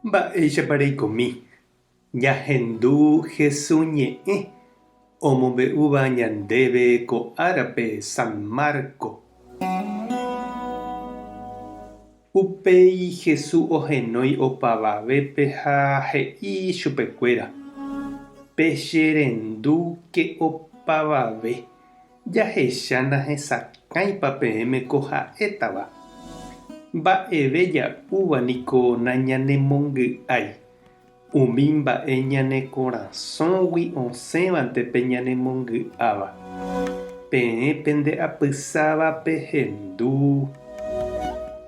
Mba'éichapa reikomi ñahendu Hesu ñe'ẽ omombe'úva ñandéve ko árape San Marco? Upéi Hesu ohenói opavavépe ha he'i chupekuéra, Pecherendúke opavave. Jahecha nahesakãipa peẽme ko ha'étava. Mba'eve ja'úva niko nañanemongy'ái. Umi mba'e ñane korasõgui osẽvante pe ñanemongy'áva. Peẽ pende apysáva pehendu.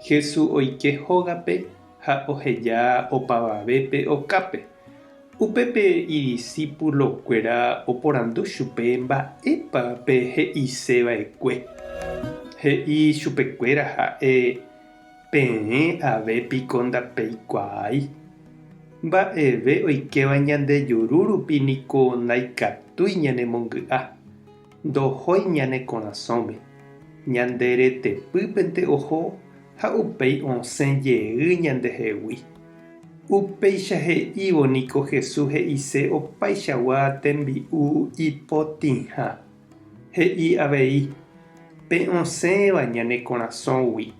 Jesús oike hógape ha oheja opavavépe okápe. Upépe idisípulokuéra oporandu chupe mba'épa pe he'ise va'ekue. He'i chupekuéra ha'e, Peẽ ave piko ndapeikuaái? Mba'eve oikéva ñande juru rupi niko ndaikatúi ñanemongy'a, ndohói ñane korasõme, ñande retepýpente oho ha upéi osẽ jey ñandehegui. Upéicha he'ívo niko Jesús he'ise opaichagua tembi'u ipotĩha. He'i avei, Pe osẽva ñane korasõgui,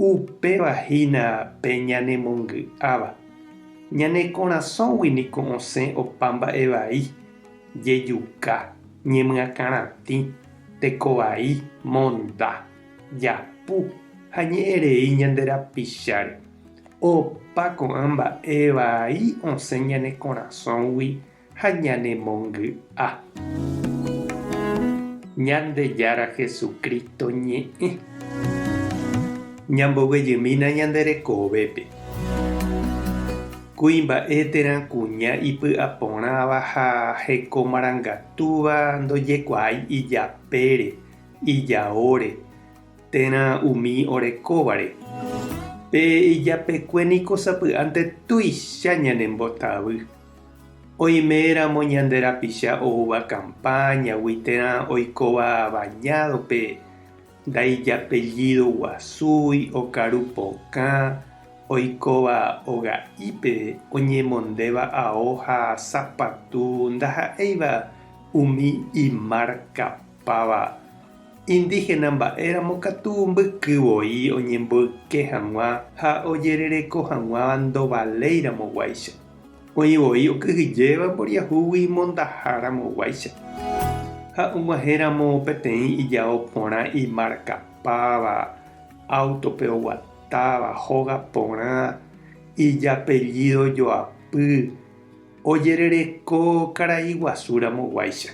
upéva hína pe ñanemongy'áva. Ñane korasõgui niko osẽ opa mba'e vai, jejuka, ñemyakãratĩ, tekovai, monda, japu ha ñe'ẽrei ñande rapicháre. Opa ko'ã mba'e vai osẽ ñane korasõgui ha ñanemongy'a. Ñandejára Jesucristo ñe'ẽ. Ñamboguejymína ñande rekovépe. Kuimba'e térã kuña ipy'aporãva ha hekomarangatúva ndojekuaái ijapére, ijaóre, térã umi orekóvare. Pe ijapekue niko sapy'ánte tuicha ñanembotavy. Oiméramo ñande rapicha oúva kampáñagui térã oikóva bañádope, ndaijapellído guasúi, okaru pokã, oikóva oga'ípe, oñemondéva ao ha sapatu ndaha'éiva umi imarkapáva. Indígena mba'éramo katu mbyky voi oñemboyke hag̃ua ha ojerereko hag̃ua ndovaléiramoguáicha. Oĩ voi okyhyjéva mboriahúgui mondaharamoguáicha. Ha og̃uahẽramo peteĩ ijao porã imarkapáva, áutope oguatáva, hóga porã, ijapellído joapy, Ojerereko karai guasu ramoguáicha.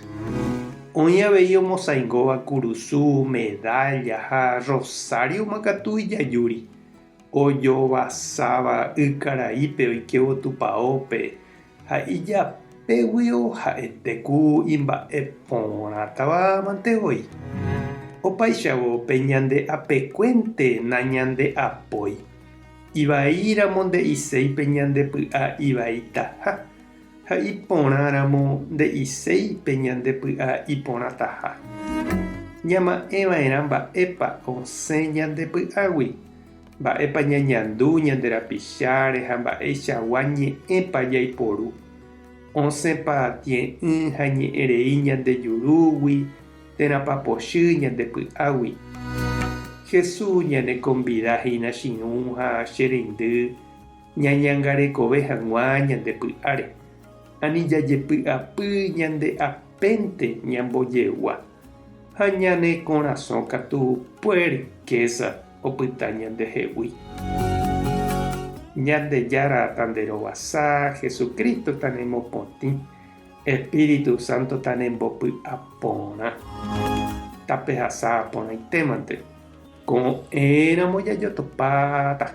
Oĩ avei omosaingóva kurusu, medálla ha rrosárioma katu ijajúri, ojovasáva ykaraípe oikévo tupaópe ha ijapéguio ha'ete ku imba'e porãtava mante voi. Opáichavo pe ñande apekuénte nañande'apói. Ivaíramo nde'iséi pe ñande py'a ivaitaha, ha iporãramo nde'iséi pe ñande py'a iporãtaha. Ñama'ẽva'erã mba'épa osẽ ñande py'águi, mba'épa ñañandu ñande rapicháre ha mba'eichagua ñe'ẽpa jaiporu. Osẽpa tie'ỹ ha ñe'ẽ rei ñande jurúgui térãpa pochy ñande py'águi. Jesús ñanekonvida hína chirũ ha che reindy ñañangarekove hag̃ua ñande py'áre. Ani jajepy'apy ñande apénte ñambojegua ha ñane korasõ katu puerkésa opyta ñandehegui. Ñandejára tanderovasa, Jesucristo tanemopotĩ. Espíritu Santo tanembopy'a porã. Tapehasa porãitémante. Ko'ẽramo jajotopáta.